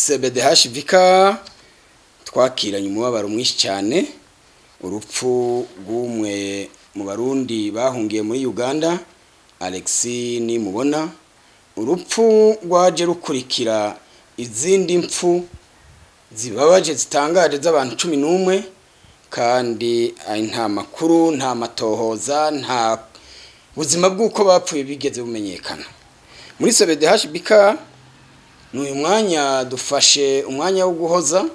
CBDHVK twakiranye umubabaro mwinshi cyane urupfu rw'umwe mu Barundi bahungiye muri Uganda, Alexis Nimubona. Urupfu rwaje rukurikira izindi mpfu zibabaje zitangaje z'abantu 11, kandi nta makuru, nta matohoza, nta buzima bw'uko bapfuye bigeze bumenyekana. Muri CBDHBK n'uyu mwanya dufashe umwanya wo guhoza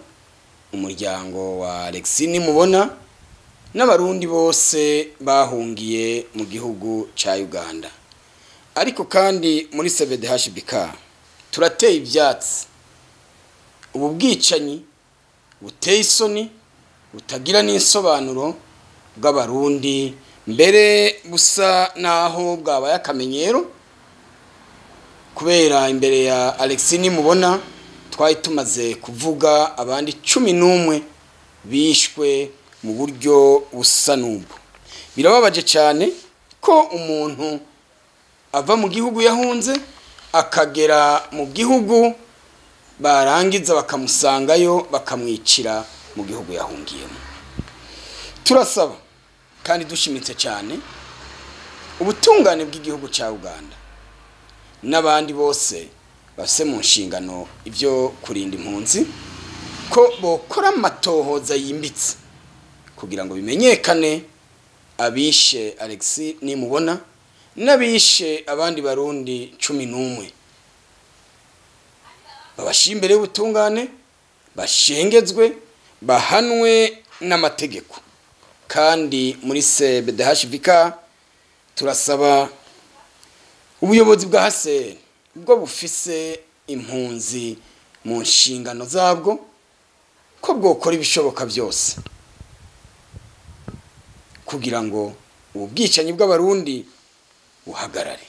umuryango wa Alexis Nimubona n'Abarundi bose bahungiye mu gihugu ca Uganda. Ariko kandi muri CBDHBK turateye ivyatsi ubu bwicanyi buteye isoni butagira n'insobanuro bw'Abarundi, mbere busa naho bwabaye akamenyero, kubera imbere ya Alexis Nimubona twari tumaze kuvuga abandi 11 bishwe mu buryo busa n'ubwo. Birababaje cyane ko umuntu ava mu gihugu yahunze akagera mu gihugu barangiza bakamusangayo bakamwicira mu gihugu yahungiyemo. Turasaba kandi dushimitse cyane ubutungane bw'igihugu cya Uganda n'abandi bose bafise mu nshingano ibyo kurinda impunzi ko bokora amatohoza yimbitse kugira ngo bimenyekane abishe Alexis Nimubona n'abishe abandi Barundi 11, babashyire imbere y'ubutungane, bashengezwe, bahanwe n'amategeko. Kandi muri CBDHVK turasaba ubuyobozi bwa HCR bwo bufise impunzi mu nshingano zabwo ko bwokora ibishoboka byose kugira ngo ubu bwicanyi bw'Abarundi buhagarare.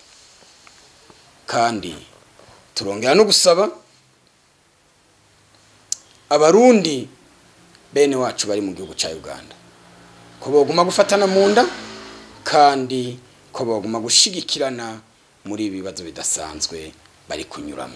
Kandi turongera no gusaba Abarundi bene wacu bari mu gihugu ca Uganda ko boguma gufatana mu nda, kandi ko boguma gushigikirana muri ibi bibazo bidasanzwe bari kunyuramo.